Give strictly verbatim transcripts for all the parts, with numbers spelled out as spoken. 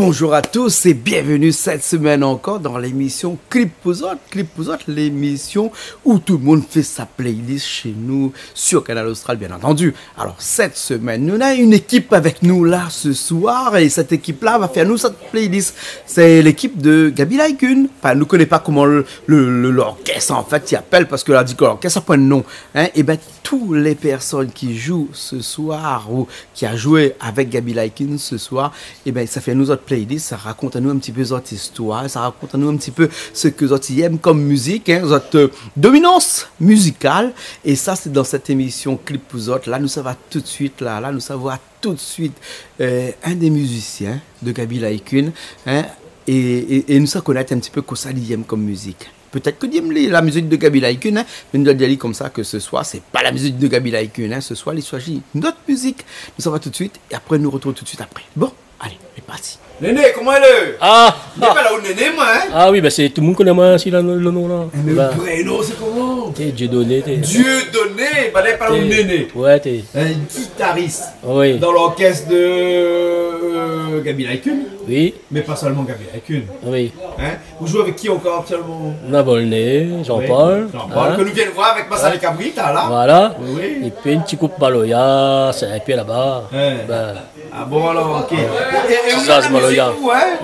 Bonjour à tous et bienvenue cette semaine encore dans l'émission Clip pou zot. Clip pou zot, l'émission où tout le monde fait sa playlist chez nous sur Kanal Austral, bien entendu. Alors, cette semaine, nou néna une équipe avec nous là ce soir et cette équipe-là va faire nous cette playlist. C'est l'équipe de Gaby Laï-Kune. Enfin, nou koné pa koman le, le, le, l'orchestre, en fait, i apèl, parske la di ke l'orchestre na poin de nom, hein. Eh ben, toutes les personnes qui jouent ce soir ou qui a joué avec Gaby Laï-Kune ce soir, eh ben, sa fé anou zot playlist, sa rakont anou in ti pé zot istoir, sa rakont anou in ti pé sak zot i èm kom mizik, hein, zot, euh, dominance musicale. Et ça, c'est dans cette émission Clip pou zot. Là, nou sava tout de suite, là, là, nou sava tout de suite, euh, un des musiciens de Gaby Laï-Kune, hein, et, et, et nou sa konèt in ti pé kosa li èm kom mizik. Pétèt ke li èm li, la mizik de Gaby Laï-Kune, hein, mé nou doi dir ali komsa ke ce soir, c'est pas la musique de Gaby Laï-Kune, hein, ce soir, li shoizi une autre musique. Nou sava tout de suite, et après, nou retrouv tout de suite après. Bon, allez, lé parti. Néné, koman i lé ? Ah. Li apèl aou Néné, moin, hein ? Ah oui, ben, sé, tout le moun i koné amoin, si, la, le, le nom, la. Eh, mé le vrai nom, sé koman ? Té, Dieudonné, té. Dieudonné, pa lé pa ou Néné. Ouais, té. Un guitariste dans l'orchestre de, euh, Gaby Laï-Kune. Oui. Mais pas seulement Gaby Laï-Kune. Oui. Hein ? Ou joué avec qui encore actuellement ? Na Volnay, Jean-Paul, hein ? Oui, Jean-Paul, ke nou vien voir avec Masalé Kabri, la. Voilà. Oui, oui. Et puis un petit groupe Maloya, c'est un peu là-bas. Hein. Ben. Ah bon, alors, ok. Et, et, et au niveau de la musique, ou, hein ?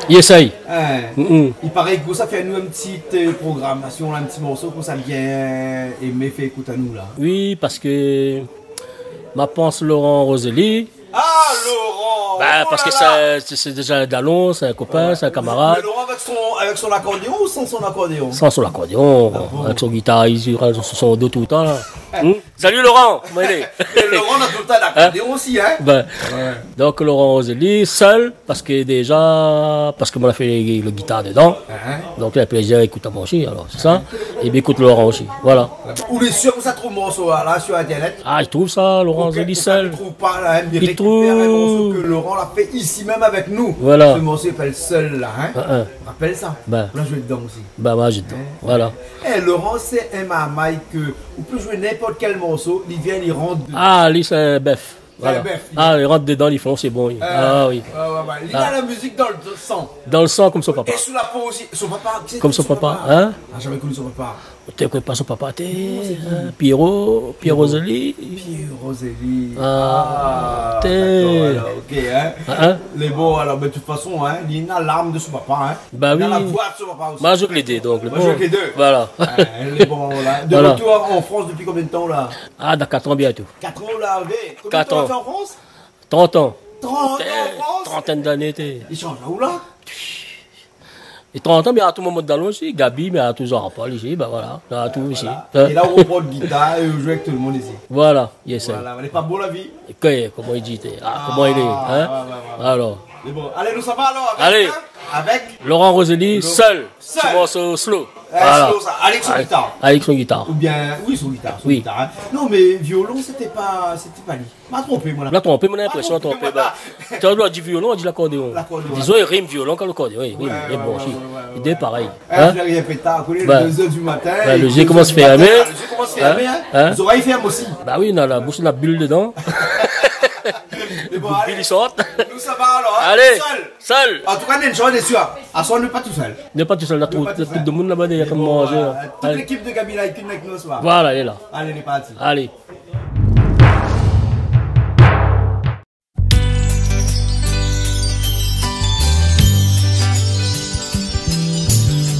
Yes, I. Hein. Mm-mm. I paré ke sa fé anou in ti, euh, programmation, la, in ti morso ke sa bien èmé fé ékout anou, la. Oui, parske ma pans Laurent Rosely, Ah, Laurent. Bah, oh parce que là là. C'est, c'est, c'est déjà un dalon, c'est un copain, c'est un camarade. Mais Laurent avec son, avec son accordéon ou sans son accordéon ? Sans son accordéon, avec son guitare, il joue sur son dos tout le temps, là. Hmm ? Salut Laurent, koman i lé ? Et Laurent na tout le temps l'accordéon aussi, hein ? Ben, donc Laurent Rosely, seul, parce que déjà, parce que moin la fé le, le guitare dedans. Hein ? Donc, il a plaisir à écouter à moi aussi, alors, c'est ça. Et bien, écoute Laurent aussi, voilà. Ou lé sir ke sa trouv morso la, la, sur Internet ? Ah, i trouv sa, Laurent Rosely, Seul. Ou trouv pa la, hein, i rékipèr in morso ke Laurent la fé isi mèm avèk nou. Voilà. Se morso i apèl Seul, la, hein. Hein, hein. Rapèl sa. Ben. Ou la joué dedan osi. Ben, moin la joué dedan. Hein ? Voilà. Eh, Laurent, sé in marmay ke ou pé joué ninport kèl morso, li vien, li rant dedan. Ah, li, sé in bèf. Voilà. Sé in bèf, li. Ah, li rant dedan, li fons, sé bon, li. Ah oui. Ouais, ouais, ouais. Li na la mizik dan le san. Dan le san, kom son papa. É sou la po osi. Son papa, kisa i lé son papa ? Kom son papa, hein ? Ah, zamé koni son papa. Té koné pa son papa, té, hein, Pierrot, Pierre Rosely. Pierre Rosely. Ah, té. Ah, d'accord, alors, ok, hein. Hein, hein ? Mé bon, alors, ben, de toute façon, hein, li na l'âme de son papa, hein. Bah oui. Li na la voix de son papa aussi. Moin la joué avèk lé dé, donc, lé bon. Moin la joué avèk lé dé. Voilà. Hein, lé bon, la. De retour en France depuis combien de temps, là ? Ah, dan quatre ans bientôt. Quatre ans, la, oui. Combien de temps ou la fé en France ? Quatre ans. Trente ans. Trente ans en France ? Trentaine d'années, té. I sanz pa ou la ? É trente ans, mé a tout moman dalon isi, Gaby, mé a tout Jean-Paul isi, ben voilà, a tout isi. Voilà. Hein ? É la, ou pran gitar é ou joué avèk tout le moun isi. Voilà, yes, sir. Voilà, lé pa bo la vi. É ke, koman i di, té, ah, koman i lé, hein ? Ouais, ouais, ouais, ouais. Alors. Mé bon, alé, nou sava alors avèk, hein, avèk Laurent Rosely, Seul. Seul. Su morso slow. Eh, voilà. Slow sa, avèk son gitar. Avèk son gitar. Ou bien, oui, son gitar, son gitar, hein. Non, mé violon, sété pa, sété pa li. Ma tronpé, moin la. Ma tronpé, moin la linprésion, ma tronpé, moin la. Té, ou la di violon, ou la di lakordéon. Lakordéon. Dizon, i rim violon ke lakordéon, oui, oui, ouais, bon, ouais, si. Ouais, ouais, ouais. Lé dé parèy. Eh, hein ? Fé répéta, ou koné, ben, dé zèr di matin, ouais. Ben, le zié i komans fèrmé, hein. Le zié i komans fèrmé, hein. Hein ? Zorèy i fèrm osi. Bah oui, na la boush, na bul dedan. Mé bon, alé. Bul i sort. Nou sava alors, hein. Alé. Seul. Seul. En tout cas, néna in shoz lé sir. Aswar, nou lé pa tou sèl. Nou lé pa tou sèl, na tout, tout le moun laba dèrièr i atann manzé, hein. Voilà, toute l'équipe de Gaby Laï-Kune avèk nou aswar. Voilà, lé la. Alé, lé parti. Alé.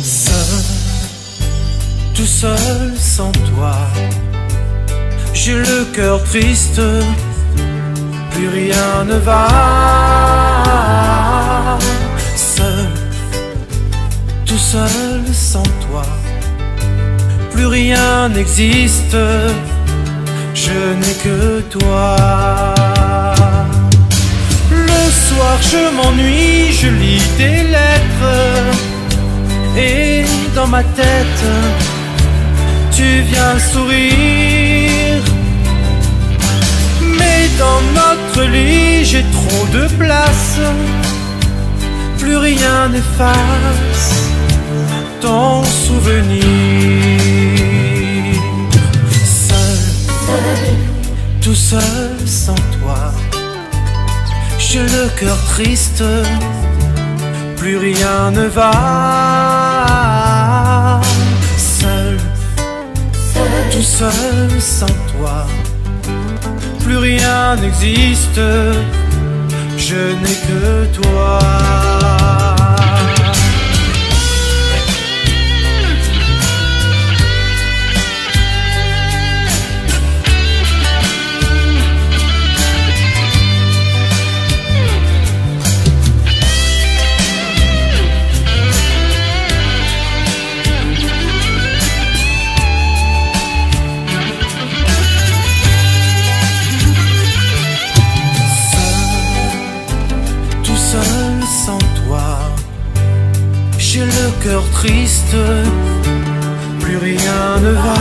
Seul, tout seul sans toi, j'ai le cœur triste, plus rien ne va. Seul, tout seul sans toi, plus rien n'existe, je n'ai que toi. Le soir, je m'ennuie, je lis tes lettres, et dans ma tête, tu viens sourire. Mais dans notre lit, j'ai trop de place, plus rien n'efface ton souvenir. Seul, tout seul sans toi, j'ai le cœur triste, Plus rien ne va. Seul, tout seul sans toi. Plus rien n'existe. Je n'ai que toi. Seul, tout seul sans toi. J'ai le cœur triste, plus rien ne va.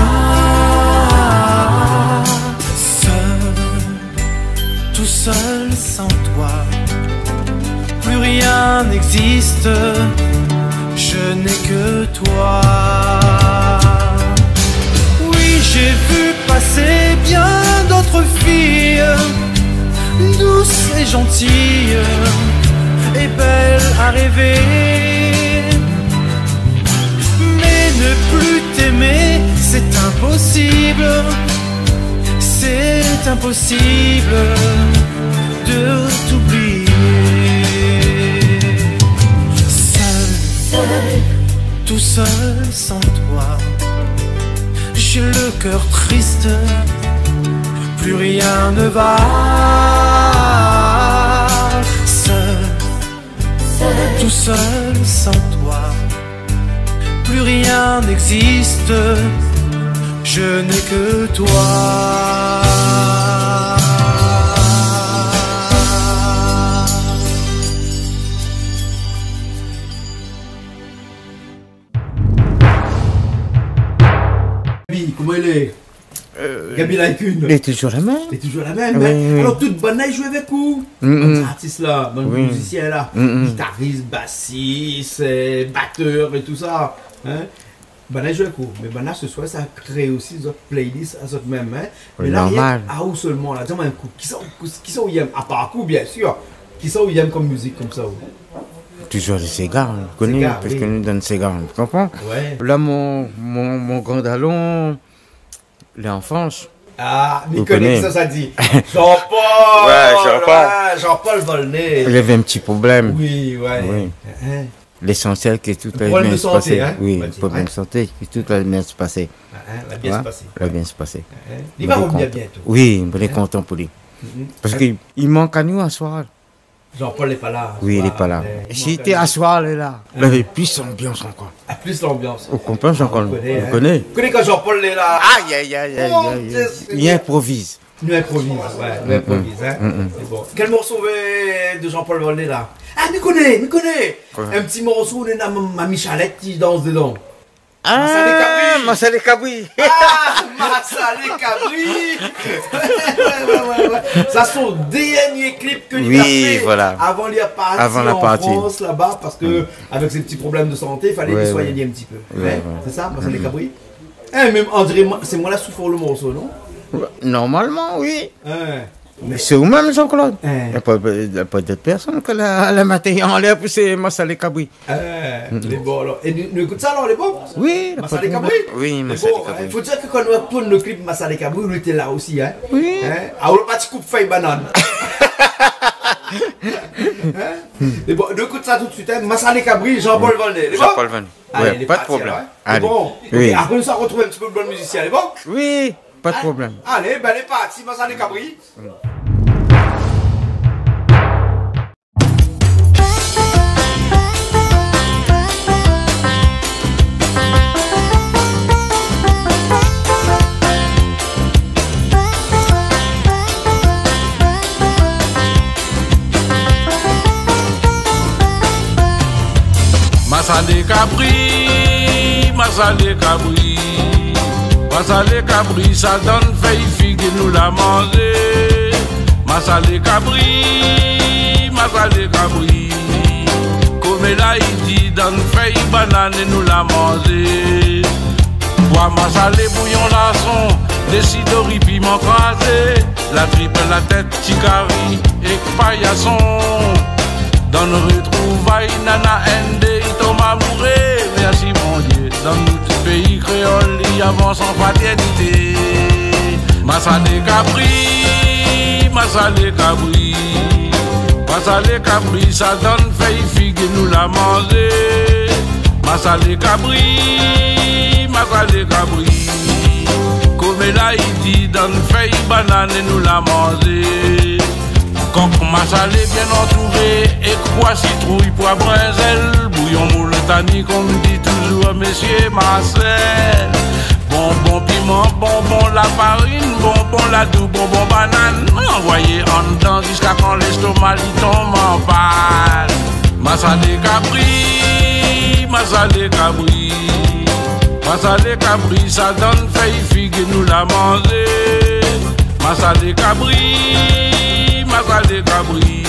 Seul, tout seul sans toi, plus rien n'existe, je n'ai que toi. Oui, j'ai vu passer bien d'autres filles, douces et gentilles et belles à rêver. Mais ne plus t'aimer, c'est impossible, c'est impossible de t'oublier. Seul, tout seul sans toi, j'ai le cœur triste, plus rien ne va. Seul, tout seul sans toi, plus rien n'existe, je n'ai que toi. Gaby, koman i lé ? Euh, Gaby Laï-Kune. Lé toujour la mèm. Lé toujour la mèm, oui, hein. Oui. Alor, tout bann-la i zoué avèk ou ? Mm, mm. Bann artis la, bann mizisien la, gitaris, basis, euh, batèr é tousa, hein. Bann-la i zoué avèk ou. Mé bann-la, se soir, sa kré osi zot playlist a zot mèm, hein. Oui, normal. Mé la, rienk aou solman la, di amoin in kou, kisa, kisa ou yèm, apar aou, biensir, kisa ou yèm kom mizik konmsa ou ? Toujour lé séga, ou koné, séga, parske nou dan séga, ou konpran ? Ouais. La, mon, mon, mon gran dalon, lé an Frans. Ah, mi koné kisa sa di. Jean-Paul, ouais, Jean-Paul. Ouais, Jean-Paul Volnay. Li lavé in ti problèm. Oui, ouais. Oui. Hein. Lésansièl ke tout la bien pasé. Problèm de santé, hein, on va dire, ouais. Oui, problèm de santé, ke tout la bien pasé. Ah, hein, la bien pasé. La bien pasé. Hein, li va rovnir bientô. Oui, mi lé kontan pou li. Parske li mank anou aswar. Jean-Paul lé pa la. Oui, li lé pa la. Si lété aswar, li lé la. Lavé plis lanbians ankor. Ah, plis lanbians. Ou konpran, Jean-Paul ? Ah, ou koné, hein. Ou koné. Ou koné kan Jean-Paul lé la. Aïe, aïe, aïe, aïe, aïe. Mon Dieu, Seigneur. Li inproviz. Nou inproviz, ouais, nou inproviz, hein. Mé bon. Kèl morso ou vé de Jean-Paul Volnay la ? Ah, mi koné, mi koné. Koi ? In ti morso, néna Mami Chalèt i dans dedan. Ah, Masalé Kabri. Masalé Kabri. Ah, Masalé Kabri. Ouais, ouais, ouais, ouais. Sa son dernié klip ke li la fé avan li la parti an Frans laba, parske avèk sé ti problèm de santé, falé li soign ali in ti pé. Ouais, ouais. Sé sa, Masalé Kabri ? Eh, mé on diré moin, sé moin la souf le morso, non ? Normalman, oui. Hein. Mé sé ou mèm, Jean-Claude. Hein. Na pa, na pa dot pèrsone ke la, la mèt anlèr pou sé Masalé Kabri. Hein, lé bon, alor. É nou, nou ékout sa, alor, lé bon ? Oui, Masalé Kabri ? Oui, Masalé Kabri. Lé bon, hein. I fo dir ke kan nou la tourn le klip Masalé Kabri, ou lété la osi, hein. Oui. Hein ? Ah, ou la parti koup fèy banann. Hein ? Lé bon, nou ékout sa tout de suite, hein. Masalé Kabri, Jean-Paul Volnay. Lé bon ? Jean-Paul Volnay. Alé, ouais, pa de problèm. Alé. Lé bon. Oui. Apré, nou sa artrouv in ti pé de bann mizisien, lé bon ? Oui, pa de problèm. Alé, bin, lé parti, Masalé Kabri. Masalé kabri, masalé kabri, masalé kabri, sa dann fèy figi nou la manzé. Masalé kabri, masalé kabri, koméla i di dann fèy banann nou la manzé. Boi masalé bouyon larson, dé sidori piman krazé, la trip, la tèt, ti kari èk payason. Dan retrouvay, nana inn dé i tonm amouré, mèrsi Bondié. Dan nout péi kréol, li avans an fratèrnité. Masalé kabri, masalé kabri, masalé kabri, sa dann fèy fig nou la manzé. Masalé kabri, masalé kabri, koméla i di, dann fèy banann nou la manzé. Kok masalé bien antouré, é kroi sitrouy, poi brinzèl, bouyon moul tani, konm di touzour mésyé Marcel. Bonbon piman, bonbon lafarine, bonbon ladou, bonbon banann, anvoyé andan ziska kan lèstoma li tonm an pann. Masalé kabri, masalé kabri, masalé kabri, sa dann fèy fig nou la manzé. Masalé kabri, masalé kabri,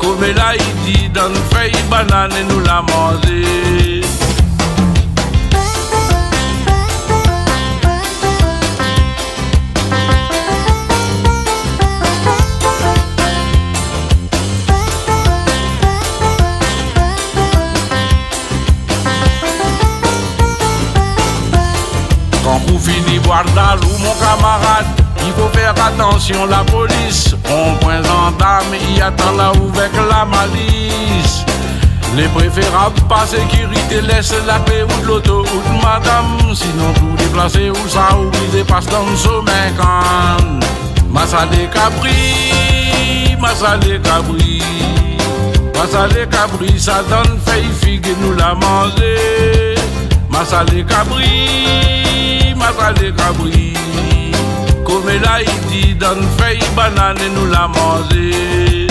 koméla i di, dann fèy banann nou la manzé. Kan ou fini boir dalou, mon kamarad, i fo fé atansyon, lapolis, ronpwin zandarm, i atann aou avèk la malis. Lé préférab, pa sékirité, lès laké out loto, out madam, sinon tou déplasé, ou sa oblizé pas dann somin kann. Masalé kabri, masalé kabri, masalé kabri, sa dann fèy fig nou la manzé. Masalé kabri, masalé kabri, koméla i di, dann fèy banann nou la manzé.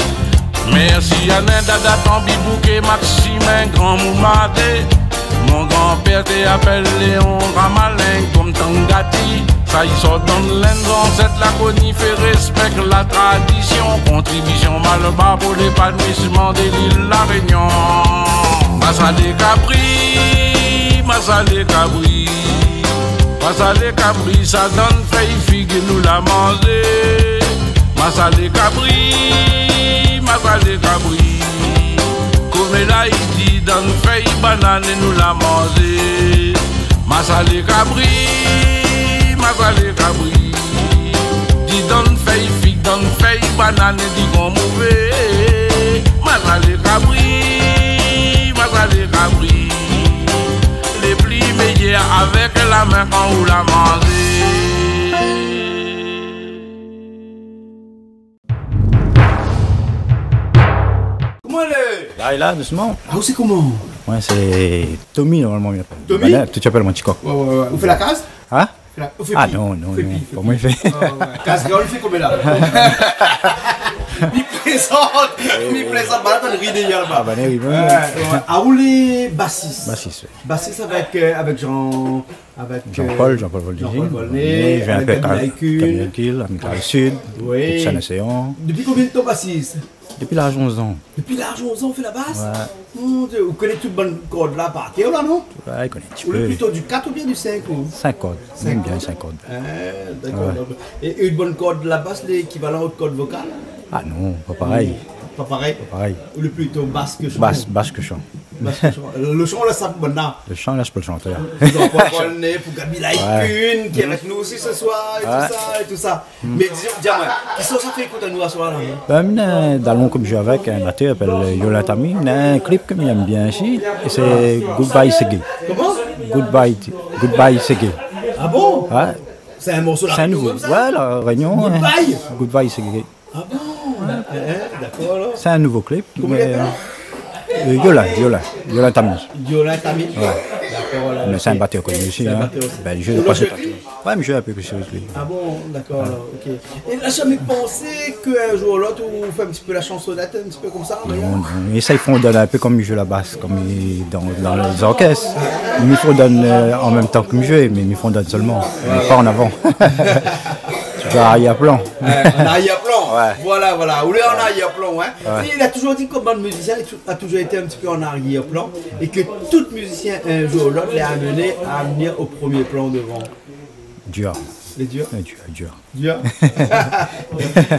Mèrsi Anin, Dada, Tanbi, Bouké, Maksimin, Granmou Madé. Mon granpèr té apèl Léon Ramalin, konm Tangati. Sa i sort dann lenn zansèt, la koni, fé rèspèk la tradisyon. Kontribisyon malbar pou lépanouisman de lil La Rényon. Masalé kabri, masalé kabri, masalé kabri, sa dann fèy fig nou la manzé. Masalé kabri, masalé kabri, koméla i di, dann fèy banann nou la manzé. Masalé kabri, masalé kabri, di, dann fèy fig, dann fèy banann, di, granmové. Masalé kabri, masalé kabri, lé pli méyèr avèk la min kan ou la manzé. Koman i lé ? La, la, dousman. Ah, ou sé koman ? Moin sé Tommy, normalman, i apèl. Tommy ? Banna, tout i apèl amoin Tikok. Wé, wé, wé. Ou fé la kaz ? Hin ? Fé la, ou fé pi ? Ah non, non, non. Fé pi, fé pi. Pa moin i fé. Wé, wé, wé. Kaz kréol, ou fé koméla ? Mi plézant, mi plézant. Banna i ri dèyèr laba. Ah, banna i ri, wé. Wé, wé. Ah, ou lé basis ? Basis, wé. Basis avèk, euh, avèk Jean, avèk, Jean-Paul, euh, Jean-Paul Volnay. Jean-Paul Volnay, mi zoué in pé avèk Camille Laïcul. Camille Laïcul, Amicale Sud, Group Saint-Océan. Dopi konbien d'tan basis ? Dopi laz onz an. Dopi laz onz an ou fé la bas ? Wé. Mon Dieu, ou koné tout bann kord la par kèr la, non ? Wé, mi koné in ti pé. Ou lé plito du kat oubien du sink, ou ? Sink kord. Sink kord. Mi èm bien sink kord. Ah, dakor, dakor. É, é in bann kord la bas, lé ékivalan out kord vokal ? Ah non, pa parèy. Non, pa parèy. Pa parèy. Ou lé plito bas ke shan ? Bas, bas ke shan. Bas ke shan. Le shan la, sa banna. Le shan la, sé pou le shantèr. Jean-Paul Volnay, pou Gaby Laïcul, ki lé avèk nou osi se soir, é tout sa, é tout sa. Mé di, di amoin, kisa ou sa fé ékout anou aswar la, hin ? Bin, mi néna in dalon ke mi zoué avèk, in batèr, i apèl, euh, Yola Tami. Mi néna in klip ke mi èm bien osi, é sé Goodbye Seggae. Koman ? Goodbye, Goodbye Seggae. Ah bon ? Wé. Sé in morso La Rényon konmsa ? Wé, La Rényon, hin. Goodbye ? Goodbye Seggae. Ah bon ? Hin, hin, dakor, alor. Sé in nouvo klip, mé, euh, euh, Yola, Yola, Yola Tami. Yola Tami ? Wé. Dakor, alor, OK. Mé sé in batèr koni osi, hin. Sé in batèr osi. Bin, mi zoué pa sé parti. Wé, mi zoué in pé osi avèk li. Ah bon, dakor, alor, OK. É la zamé pansé ke in zour ou l'ot ou fé in ti pé la shansonèt, in ti pé konmsa, non, non. Mi éséy fondone in pé konm mi zoué la bas, konm mi, dan, dan lé zorkès. Mi fondone, euh, an mèm tan ke mi zoué, mé mi fondone solman. Mé pa an avan. Tu dois arrière-plan. Wé, an arièr-plan. Wé. Voilà, voilà. Ou lé an arièr-plan, hin. Wé. É la touzour di ke bann mizisien la tou-, la touzour été in ti pé an arièr-plan é ke tout mizisien, in zour ou l'ot, lé amené a vnir o promié plan dovan. Dir. Lé dir. Lé dir, dir. Dir.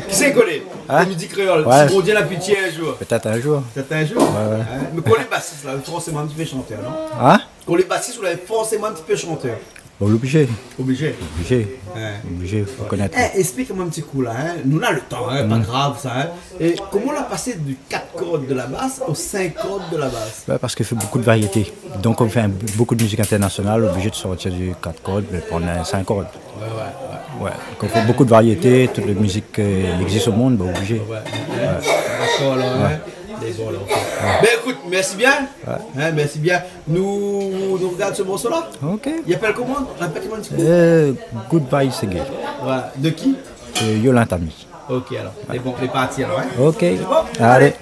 Kisa i koné ? Hein ? Komédi kréol. Ouais. Si Bondié la pitié in zour. Pétèt in zour. Pétèt in zour. Ouais, ouais. Hein ? Mé kan ou lé basis la, forséman in ti pé shantèr, non ? Hein ? Kan ou lé basis, ou lé forséman in ti pé shantèr. Bon, oblizé. Oblizé. Oblizé. Ouais. Oblizé, fo konèt. Eh, esplik amoin in ti kou la, hein. Nou na lo tan, hein, pa grav sa, hein. É koman ou la pasé di kat kord de la bas o sink kord de la bas ? Bah, parske i fé bonpé de variété. Donk, kan ou fé in, bonpé de mizik intèrnasional, oblizé de sortir di kat kord, mé pran in sink kord. Ouais, ouais, ouais. Ouais, kan ou fé bonpé de variété, tout la mizik, euh, i égzis o monn, bah, oblizé. Ouais, ouais. Dakor, alor, hein. Mé bon, alor, OK. Bin, ékout, mèrsi bien. Ouais. Hein, mèrsi bien. Nou, nou rogard se morso la. OK. I apèl koman ? Répèt amoin in ti kou. Euh, Good Vibes Reggae. Voilà. De ki ? Euh, Yolanta Mi. OK, alor. Lé bon, lé parti alor, hein. OK. Lé bon. Alé. Alé.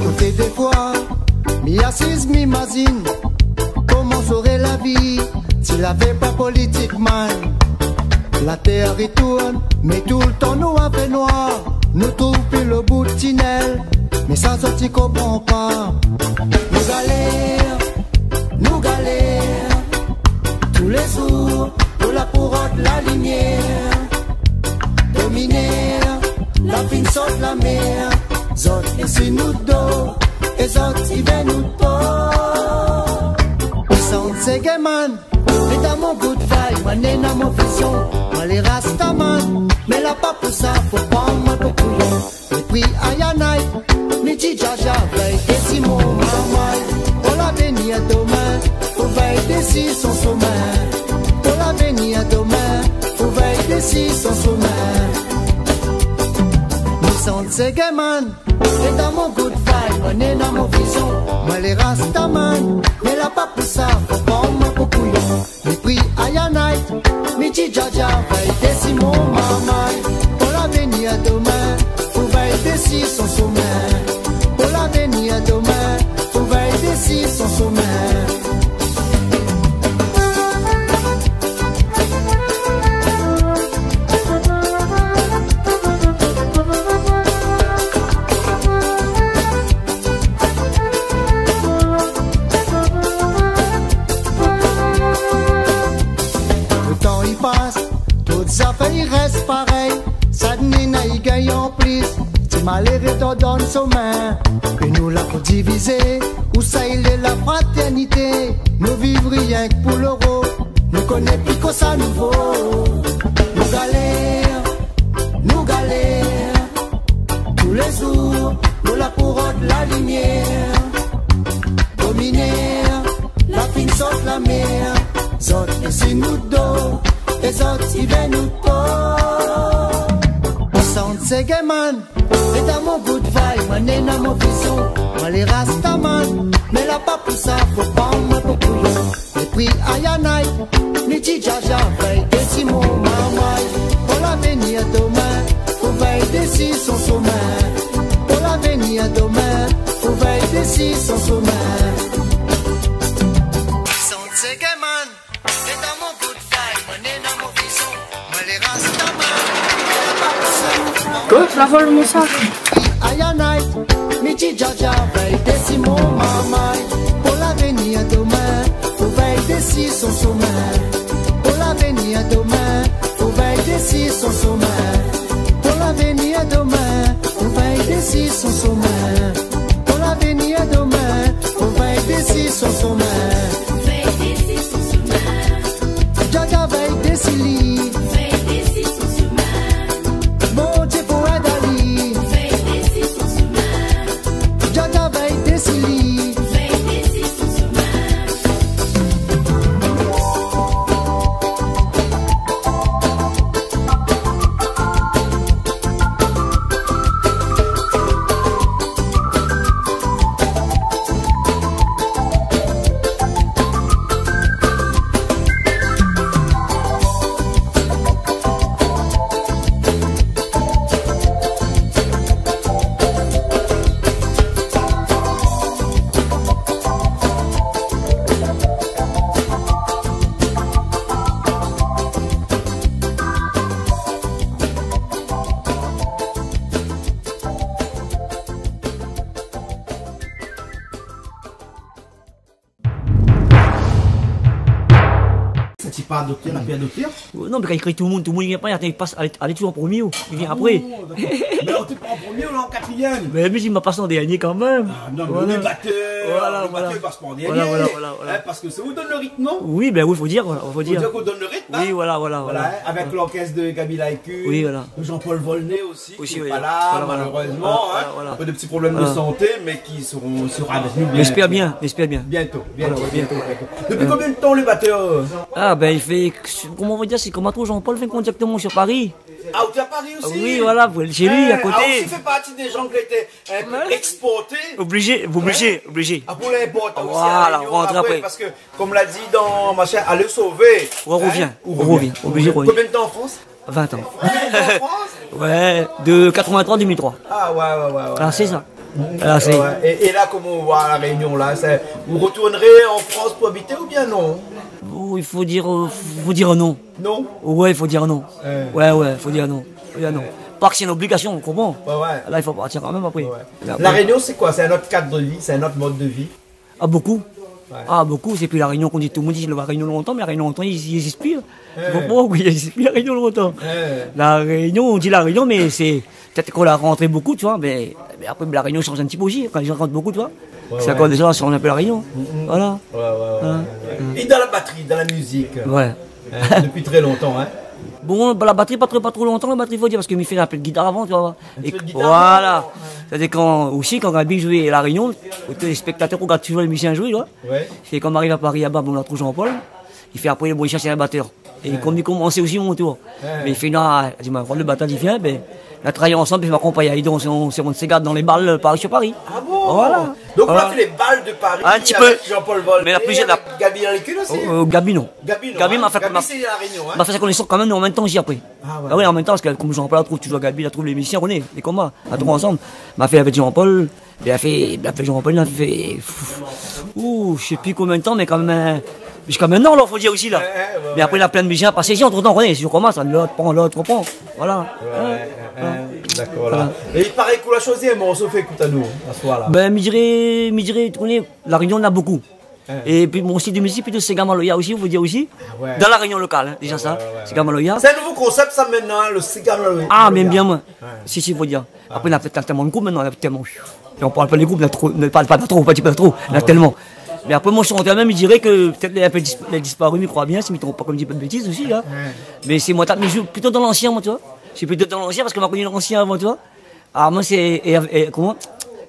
Koté défoi, mi asiz, mi mazine koman soré la vi si lavé pa politik, man. La tèr i tourn, mé toultan noir i fé noir. Nou trouv pi lo bout tinèl, mé sa zot i konpran pa. Nou galèr, nou galèr, tou lé zour, nou la pou rod la limièr. Dominèr, la fine sot la mèr, zot lé si nout do, é zot i vèr nout po. Mi santi ségé, man. Mé dan mon good vibe, moin néna mon vizion. Moin lé rastaman, mé la pa pou sa fo pran moin pou kouyon. Lé pri ayanay, mi di Jaja vèy dési mon marmay. Pou lavenir domin, fo vèy dési son somin. Pou lavenir domin, fo vèy dési son somin. Mi santi ségé, man. É dan mon good vibe, moin néna mon vizion. Moin lé rastaman, mé la pa pou sa fo pran moin pou kouyon. Lé pri ayanay, mi di Jaja vèy dési mon marmay. Pou lavenir domin, fo vèy dési son somin. Pou lavenir domin, fo vèy dési son somin. Lo tan i pas, tout zafèr i rès parèy, sa néna i gingn an plis. Ti maléré i donn son min, é nou la pou divizé. Ousa i lé la fratèrnité ? Nou viv rienk pou loro. Nou koné pi kosa nou vo. Nou galèr, nou galèr. Tou lé zour, nou la pou rod la limièr. Dominèr, la fine sot la mèr. Zot lé si nout do, é zot i vèr nout po. Mi santi ségé, man. É dan mon good vibe, moin néna mon vizion. Moin lé rastaman, mé la pa pou sa fo pran moin pou kouyon. Lé pri ayanay, mi di Jaja vèy dési mon marmay. Pou lavenir domin, fo vèy dési son somin. Pou lavenir domin, fo vèy dési son somin. Mi santi ségé, man. É dan mon good vibe, moin néna mon vizion. Moin lé rastaman. Kosa ? La vol mon sak. Ayanay, mi di Jaja vèy dési mon marmay. Pou lavenir domin, fo vèy dési son somin. Pou lavenir domin, fo vèy dési son somin. Pou lavenir domin, fo vèy dési son somin. Pou lavenir domin, fo vèy dési son somin. Vèy dési son somin. Jaja vèy dési li. Vèy dési son somin. Bondié pou èd ali. Vèy dési son somin. Jaja vèy dési li. Vèy dési son somin. Sé pa adopté, la pi adopté ? Non, mé kan i kri tout le moun, tout le moun i vien pa, i atann, i pas, alé, alé toujour an promié, i vien apré. Ah bon, dakor. Mé ou té pa an promié, ou la an katrièm ? Mé mi di, ma pas an dernié kan mèm. Ah non, mé ou lé batèr, ou lé batèr, i pas pa an dernié. Voilà, voilà, voilà. Hein, parske sé ou i donn le ritm, non ? Oui, bin oui, fo dir, voilà, fo dir. Fo dir ou donn le ritm, hein ? Oui, voilà, voilà, voilà. Hein, avèk lorkès de Gaby Laï-Kun, Jean-Paul Volnay osi, ki lé pa la, malérèzman, hein, pou dé ti problèm de santé, mé ki sera, sera avèk nou bientôt. Voilà, voilà. Voilà. Voilà. Voilà. Voilà. Voilà. Voilà. Voilà. Voilà. Voilà. Voilà. Voilà. Voilà. Mé j'espère bien, j'espère bien. Bientôt, bientôt, bientôt. Depuis combien de temps ou lé batèr ? Ah, bin, i fé, koman i fo dir, sé koman, Jean-Paul, fé kontakt mon sur Paris. Ah, ou lé à Paris aussi ? Oui, voilà, chez lui, à côté. Ah, ou osi i fé parti dé jan ki lété, euh, exporté. Obligé, obligé, obligé. Ah, pou linport osi, voilà, a La Rényon, ou rant apré, apré, parske, kom la di dan machin, alé sové. Ou revien, hein ? Ou revien. Obligé revien. Combien de temps en France ? Vingt ans. Vingt ans en France ? Ouais, de quatre-vingt-trois à deux mille trois. Ah, ouais, ouais, ouais, ouais. Ah, sé sa. Ah, sé... Ouais. É, é la, koman ou voi La Rényon, la, sé, ou retourneré an Frans pou abité oubien non ? Oh, i fo dir, euh, fo dir non. Non ? Ouais, i fo dir non. Ouais. Ouais, ouais, fo dir non. Fo dir non. Parske sé in obligasion, ou konpran ? Ouais, ouais. La, i fo partir kan mèm apré. Ouais, ouais. Mé apré... La Rényon, sé koi ? Sé in ot kad de vi, sé in ot mod de vi ? Ah, bokou. Ouais. Ah, bokou. Sé pi La Rényon, kan i di, tout le moun i di La Rényon lontan, mé La Rényon lontan, i, i égzis pi, hein. Ouais. Ou konpran, i égzis pi La Rényon lontan. Ouais. La Rényon, ou di La Rényon, mé sé pétèt kan la rantré bokou, tu vois, mé, mé apré, La Rényon i sanz in ti pé osi, kan lé jan i rant bokou, tu vois. Ouais, ouais. Sé ankor dé jan i sanz in pé La Rényon. Mm, mm. Voilà. Ouais, ouais, ouais, ouais. Hein. É dan la batri, dan la mizik, euh, dopi trè lontan, hein ? Ouais. Bon, ba, la batri, pa tro, pa tro lontan, la batri, fo dir, parske mi fé in pé de gitar avan, tu vois. In ti pé de gitar avan. É voilà. Sétadir kan, osi, kan Gaby i zoué La Rényon, ou té spèktatèr, ou gard toujour lé mizisien zoué, tu vois. Ouais. Sé kan mi ariv à Paris, laba, bon, la trouv Jean-Paul, i fé apré, bon, i shèrsh in batèr. É kom li komansé osi mon tour. Ouais. Mé fina, li di, ma, kan le batèr i vien, bin, nou la travay ansanm, pi ma akonpagn ali dan son, son séga dan lé bal, euh, par, sur Paris. Ah bon ? Voilà. Donk, ou la fé lé bal de Paris avèk Jean-Paul Volnay, avèk Gaby Laï-Kun osi ? In ti pé. Mé la pli zèn, euh, euh, Gaby, non. Gaby, non, hein. Gaby, ma fé, ma, ma fé sa konésans kan mèm, mé an mèm tan osi apré. Ah ouais. Ah ouais, an mèm tan, parske kom Jean-Paul la trouv toujour Gaby, la trouv lé mizisien, ou koné, lé koman, la trouv ansanm. Ma fé avèk Jean-Paul, Bin, la fé, bin, la fé Jean-Paul, la fé, ou, mi sé pi konbien d'tan, mé kan mèm, ziska mintnan, alor, fo dir osi, la. Ouais, ouais, ouais. Mé apré, na plin mizisien la pasé isi, antretan, ou koné, si ou komans, lot i pran, lot i pran. Voilà. Ouais, ouais, ouais, ouais. Dakor, la. Voilà. É i paré k'ou la shoizi in morso, fé ékout anou, aswar, la. Bin, mi diré, mi diré, ou koné, La Rényon, na bokou. Hein. É pi, mon stil de mizik, plito séga maloya osi, fo dir osi. Ah ouais. Dan La Rényon lokal, hein, déza sa. Ouais, ouais, ouais. Séga maloya. Sé in nouvo konsèp, sa, mintnan, hein, le séga maloya. Ah, mé bien, moin. Ouais. Si, si, fo dir. Apré, na pétèt tèlman de group mintnan, na tèlman, on parle pas des groupes, na tro, na pa, pa, pa tro, pa di pa tro, na tèlman. Ah ouais. Mé apré, mon shantèr mèm, mi diré ke pétèt lé in pé dis-, lé disparu, mi kroi bien, si mi tronp pa, kom mi di pa de bétiz osi, la. Ouais. Mé sé moin, mi zoué plito dan lansien, moin, tu vois. Sé plito dan lansien, parske moin la koni lansien avan, tu vois. Ah, moin, sé, é, é, koman ?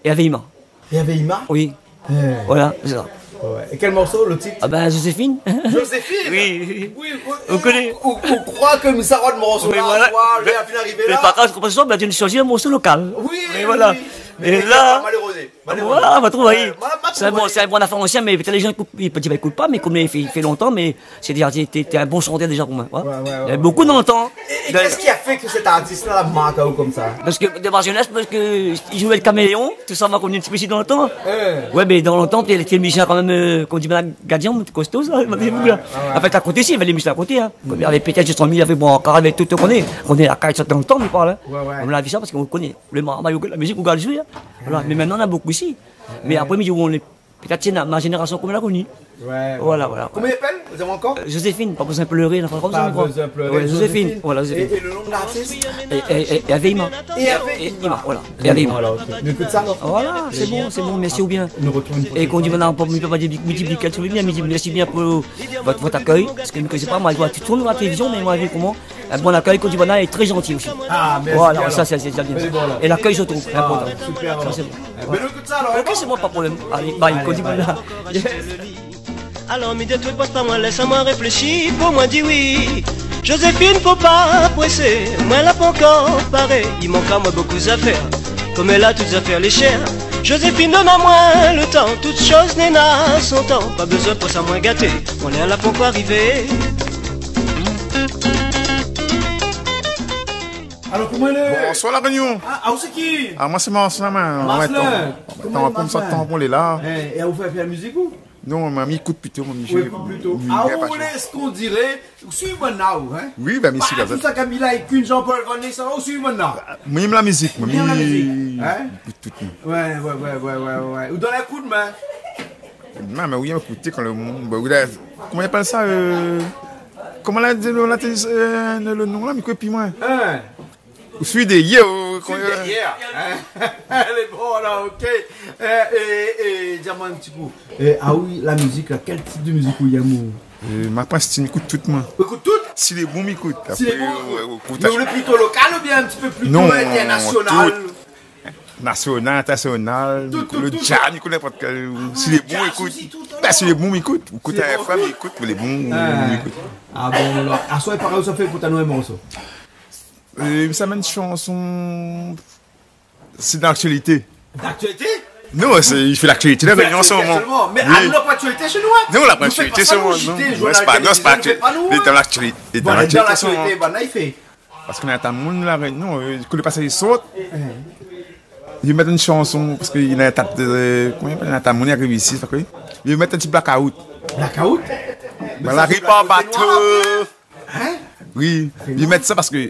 Hervé Ima. Hervé Ima ? Oui. Eh. Voilà, sé sa. Ouais. É kèl morso, le tit ? Ah bin, Joséphine. Joséphine ? Oui, oui. Oui, oui. Ou koné ? Ou, ou, ou kroi ke mi sa rod morso la, voilà. Mé, mé pa grav, sé pa sa, bin, ou la shoizi in morso lokal. Oui, oui, oui. Mé voilà. Mé la, malérèz. Malérèz. Voilà, ma trouv, oui. Ouais, ma, ma trouv, oui. Sé in bon, sé in bon afèr ansien, mé pétèt lé jan i ékout, i pé dir, i ékout pa, mé kom i fé, i fé lontan, mé Sé déza, té, té in bon shantèr déza pou moin, ouais. Ouais, ouais, ouais. Néna bokou dan le tan. É, é kèske la fé ke sèt artis-la la mark aou konmsa ? Parske, de ma zénès, parske i zoué le kaméléon, tousa, ma koni in ti pé isi dan le tan. Eh. Ouais, mé dan le tan, té, té mizisien kan mèm, euh, kom di, bin, Gadian, kosto, sa, ouais, ouais, ouais. An fèt, akoté isi, navé lé mizisien akoté, hein. Kom navé pétèt Justin Mille, navé Brancard, navé tout, ou koné. Ou koné la kaz, sa, dan le tan, mi parl, hein. Ouais, ouais. Kom la vi sa, parske ou koné, le ma-, mayo, la mizik, ou gard zoué, hein. Voilà. Ouais. Mé mintnan, na bokou isi. Mé apré, mi di, ou lé Pétèt sé na, ma zénérasion, koman la koni. Ouais, ouais. Voilà, voilà. Koman i apèl ? Zot i koné ankor ? Euh, Joséphine, pa bezoin pléré, non, pa bezoin pléré. Pa bezoin pléré. Voilà, Joséphine. Joséphine. Voilà, Joséphine. É, é le nom de l'artiste ? É, é, é, Hervé Ima. Hervé Ima. É, é Ima, voilà. Hervé Ima. Voilà, ok. Nou ékout sa, alor ? Voilà, sé bon, sé bon, mèrsi bien. Nou artrouv in proshèn foi. É kan ou di, mintnan, pou, mi pé pa di, mi di, mi di, mèrsi bien pou vot, vot akèy, parske mi koné pa, moin, mi voi tout le tan la télévizion, mé moin la vi koman in bon akèy, kan ou di, banna lé trè zanti osi. Ah, mèrsi bien, alor. Voilà, sa, sé, sé bien. Mé bon, alor. É lakèy, mi trouv, lé inportan. Ah, super, alor. Sa, sé bon. Eh bin, nou ékout sa, alor. Ok, sé bon, pa de problèm. Alé, bye. Alé, bye. Alor, mi di, tout, pas pa moin, lès amoin réfléshi, pou moin di oui. Joséphine, fo pa présé, moin la pankor paré, i mank amoin bokou zafèr. Koméla, tout zafèr lé shèr. Joséphine, donn amoin le tan, tout shoz néna son tan. Pa bezoin pous amoin gaté, moin la pankor arivé. Alor, koman i lé ? Bonsoir, La Rényon. Ah, ah, ou sé ki ? Ah, moin sé Marcelin, moin. Marcelin. Koman i lé, Marcelin ? Atann, atann, atann, atann, atann, lé la. Eh, é ou fé, fé la mizik, ou ? Non, moin, mi ékout plito, moin, mi... Ou ékout plito. Ah, ou lé, sé kondiré, ou suiv banna, ou, hein ? Oui, bin, mi suiv la. Tousa, Camila é Queen, Jean-Paul Volnay, sa, ou suiv banna ? Ah, moin, mi èm la mizik, moin. Ou èm la mizik, hein ? Mi ékout tout, moin. Ouais, ouais, ouais. Ou donn in kou d'min ? Non, mé oui, ékout, kan le moun, bin, oui, la, koman i apèl sa, euh, Koman la di, la di, euh, le, le non la, mi koné pi moin. Hein ? Ou sui dèrièr, ou... Sui dèrièr, hein ? Lé bon la, OK. Euh, é, é, di amoin in ti kou. Euh, ah oui, la mizik la, kèl tip de mizik ou yèm ou ? Euh, ma pa stil, mi ékout tout, moin. Ou ékout tout ? Si lé bon, mi ékout. Si lé bon, ou ékout. Apré, euh, ou ékout. Mé ou lé plito lokal oubien in ti pé plito internasional ? Non, tout. Nasional, internasional, tout, tout, tout. Le jazz, mi ékout ninport kèl, si lé bon, mi ékout. Tout, tout, tout. Ben, si lé bon, mi ékout. Ou ékout R F M, mi ékout, lé bon, mi ékout. Ah bon, alor, aswar, parèy, sa fé ékout anou in morso. Euh, sa mèn shanson, sé d'aktialité. D'aktialité ? Non, sé, i fé l'aktialité, la Rényon an se moman. D'aktialité solman. Mé anou, la pa d'aktialité shé nou, hein. Non, la pa d'aktialité shé nou, non. Nou fé pa sa, nou jité, nou, la télévizion, nou fé pa, nou, hein. Lé dan l'aktialité, lé dan l'aktialité an se moman. Bon, lé dan l'aktialité, ben, la, i fé. Parske néna in ta moun, la Rényon, euh, kou lé pasé i sort, li mèt in shanson, parske néna in ta, euh, koman i apèl, néna in ta moun i ariv isi, sa fé ke li mèt in ti blackout. Blackout ? Ben, la ri pa bato. Hein ? Oui, li mèt sa parske,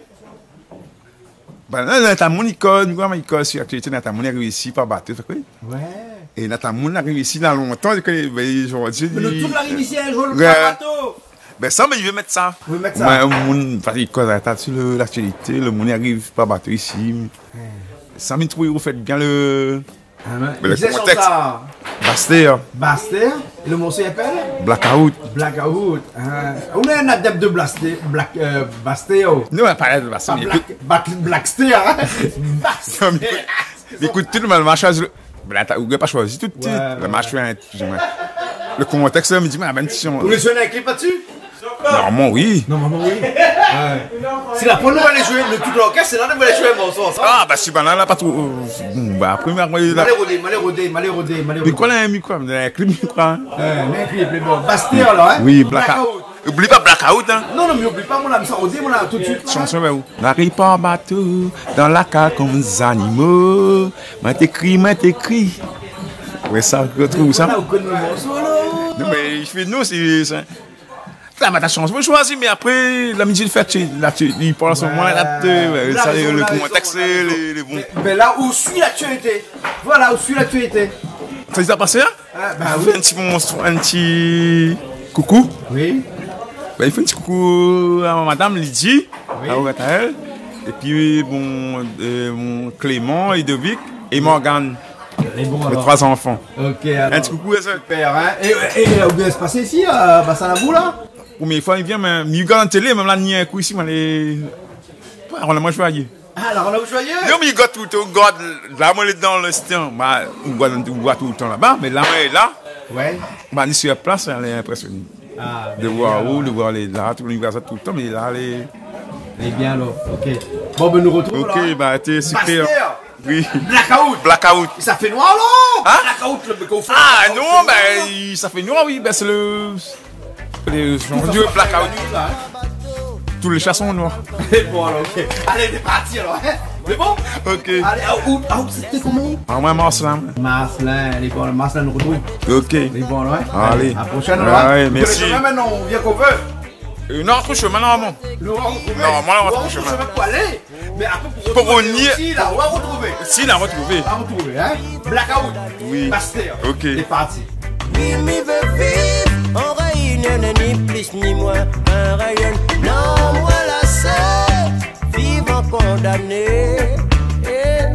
ben, la, néna in ta moun i koz, mi kroi, i koz si l'aktialité, néna in ta moun i ariv isi par bato, sa fé ke... Ouais. É néna in ta moun i ariv isi la lontan, ke, ben, zordi... Mé nou tout la ariv isi in zour par bato. Ben, sa, mé li vé mèt sa. Li vé mèt sa. Moin, moun, parske i koz in ta si le, l'aktialité, le moun i ariv par bato isi. Ouais. Sa, mi trouv ou fé bien le, le kontèks. Ah, mé, le kontèks. Bastèr. Bastèr. É le morso i apèl ? Blackout. Blackout. Ah. Ou lé in adèp de Bastèr, Black, euh, Bastèr, oh. Non, pa de Bastèr, pa mé Black, ékout. Black, Blackstèr, hein ? Bastèr. Non, mé ékout, ékout, tout le moun, ma shoizi le, ben, la, ou gingn pa shoizi tout, ouais, ouais. La ma shoizi in, excusez-moi. Le kontèks, mi di, mé, ben, si on... Ou lé zoué in klip la-dsi ? Normalman, oui. Normalman, oui. Ouais. Si la pran, nou va alé zoué, nou, tout l'orkès, sé la nou va alé zoué in morso ansanm. Ah, ben, si banna la pa tro, euh, bon, ben, apré, mé, mé la... Malé rodé, malé rodé, malé rodé, malé rodé. Mé koi la, in mikro, in klip, mi kroi, hein. Ouais, in klip, mé bon, Bastèr, la, hein. Oui, Blackout. Blackout. Oubli pa Blackout, hein. Non, non, mé oubli pa, moin la, mi sa rodé, moin la, tout de suite, la. Shanson, ben, ou ? La ri pa bato, dan la kaz konm zanimo. Moin té kri, moin té kri. Ouais, sa, retrouv sa. Voilà, ou koné le morso, la. Non, mé i fé, non, sé, sé, sa va ta shanson, ou shoizi, mé apré, la mizik i fé, la, i parl solman, la, ouais, sa, la rézon, le kontèks, lé, lé bon. Mé, mé la, ou sui l'aktialité. Voilà, ou sui l'aktialité. Sa i sa pasé, hein ? Ah, ben oui. Fé in ti mons-, in ti koukou. Oui. Ben, i fé in ti koukou a madam Lydie, oui, a Rataël. Épi, bon, euh, mon Clément, Ludovic é Morgane. Lé bon, alor. Mes trois enfants. OK, alor. In ti koukou a zot. Super, hein. É, é, é, ou bien pasé isi, euh, Bassin Labour, la ? Promié foi mi vien, mé mi gard la télé, mèm la ni in kou isi, mé lé, ouais, moin lé joyeux. Ah, la, ou lé joyeux ? Non, mé i gard toultan, i gard, la, moin lé dan l'instant, ben, i gard, i gard toultan laba, mé la, moin lé la. Ouais. Ben, li lé sur place, hein, lé inprésioné. Ah, de voir ou, de voir lé la, tout, i gard sa toultan, mé la, lé... Lé bien, alor. OK. Bon, ben, nou retrouv, OK, la, hein. Ben, té super. Bastèr. Oui. Blackout. Blackout. Sa fé noir, la. Hein ? Blackout, le, mé koman ou fé ? Ah, non, ben, sa fé noir, oui. Ben, sé le, le, on dirait blackout. Tout le sha lé noir. Bon, alor, OK. Alé, lé parti, alor, hein. Lé bon ? OK. Alé, ah, ou, ah, ou, sété koman ? Ah, moin, Marcelin. Marcelin, lé bon, Marcelin, nou retrouv. OK. Lé bon, ouais. Alé. Alé, a la proshèn, alor, hein. Ouais, mèrsi. Ou koné koman, mintnan, ou vien koman ? Euh, non, retrouv shomin, normalman. Normalman, la retrouv shomin. Mé apré, pou revnir osi, la, ou va retrouvé. Si, la retrouvé. Ou va retrouvé, hein. Blackout. Oui. Bastèr. OK. Lé parti. Mi, mi vé viv an Rényon, ni plis ni moin, an Rényon. Non, moin la sé viv an kondané. Eh,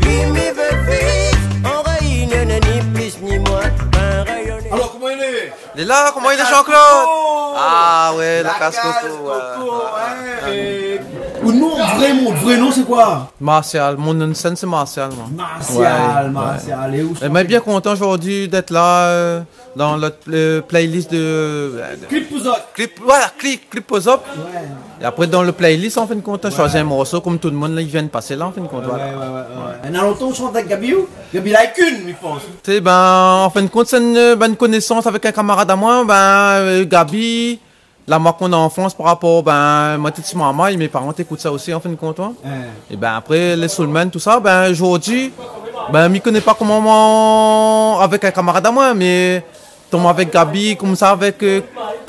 mi, mi vé viv an Rényon, ni plis ni moin, an Rényon. Alor, koman i lé ? Lé la, koman i lé, Jean-Claude ? Koko. Ah ouais, la kaz Koko, ouais. Koko, hein, é, ou non, vré non, vré non, sé koi ? Martial, mon non de sèn, sé Martial, moin. Martial, ouais, Martial, ouais. É ou... É moin lé bien kontan zordi d'èt la, euh, dan le, le playlist de, euh, de Clip Pozop. Clip, voilà, Clip, Clip Pozop. Ouais. É apré, dan le playlist, an fin de kont, ou shoizi in morso, konm tout le moun, la, i vien pasé la, an fin de kont, ouais, voilà. Ouais, ouais, ouais. Néna lontan ou shant avèk Gaby, ou ? Gaby Laïkune, mi pans. Sé, ben, an fin de kont, sé in, ben, in konésans avèk in kamarad amoin, ben, euh, Gaby, la mark mon anfans par rapor, ben, moin té ti marmay, mé paran té ékout sa osi, an fin de kont, ouais. Ouais. É ben, apré, lé soul man, tousa, ben, zordi, ben, mi koné pa koman, moin, avèk in kamarad amoin, mé tonm avèk Gaby, konmsa, avèk, euh,